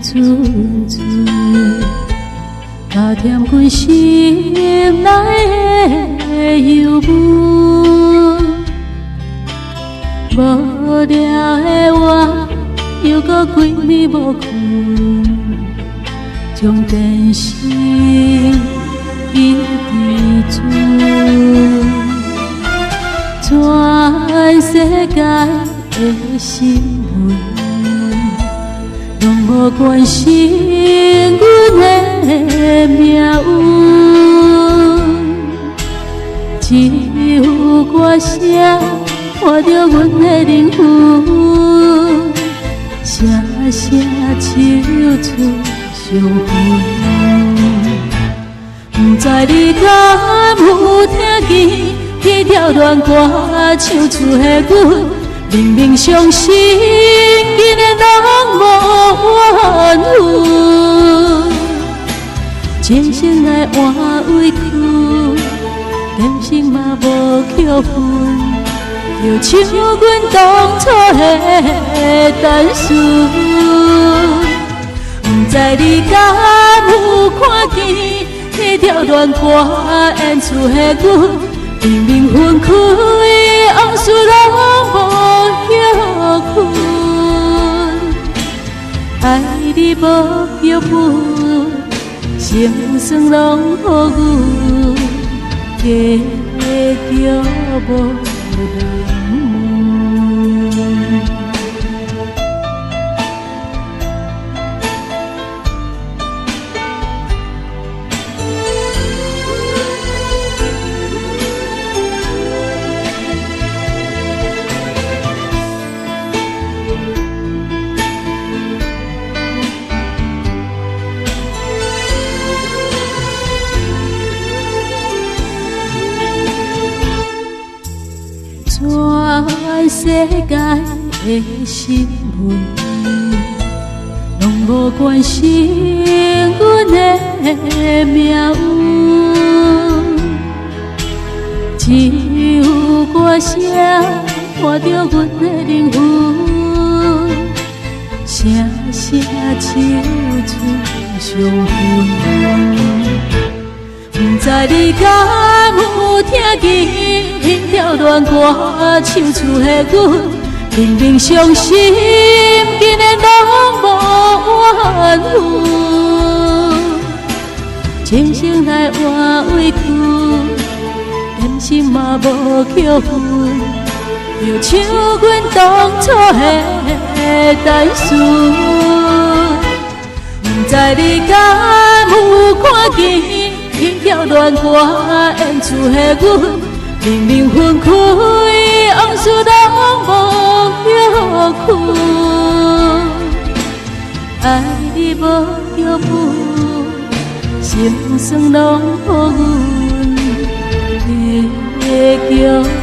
寸寸，加添阮心內的憂悶。無聊的我，猶閣規暝無睏，將電視一直轉，全世界的新聞，攏無關心阮的命運，只有歌聲伴著阮的靈魂，聲聲唱出傷痕。不知你敢有聽見彼條戀歌唱出的阮，明明傷心，竟然攏無怨恨。前生來換委屈，今生嘛無扣分，就像阮當初的單純。不知你敢有看見彼條戀歌演出的阮，明明分開，往事攏無歇睏。愛你無腳本，心酸攏予阮，加叫無人問。全世界的新聞，攏無關心阮的命運，只有歌聲伴著阮的靈魂，聲聲唱出傷痕。不知你敢有聽見彼條戀歌唱出的阮，明明傷心，竟然攏無怨恨。前生來換委屈，今生嘛無扣分，就像阮當初的單純。不知你敢有看見彼條戀歌演出的阮，明明分開，往事攏無歇睏。愛你無腳本，心酸攏予阮，加叫。